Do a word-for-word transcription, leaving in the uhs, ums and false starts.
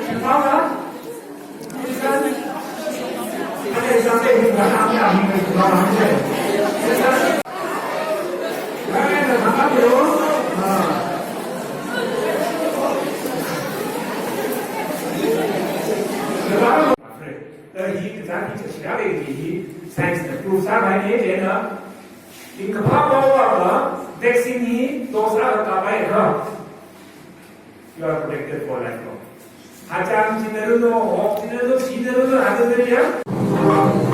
Hi kazāt hi chashilāka hi, hi science na prove sākahai ne, chieina ringkaphā paova vaccine hi dose akha kapai akha, you are protected for lifelong. Hachang china runo, hok china runo, shina runo, hāda ya.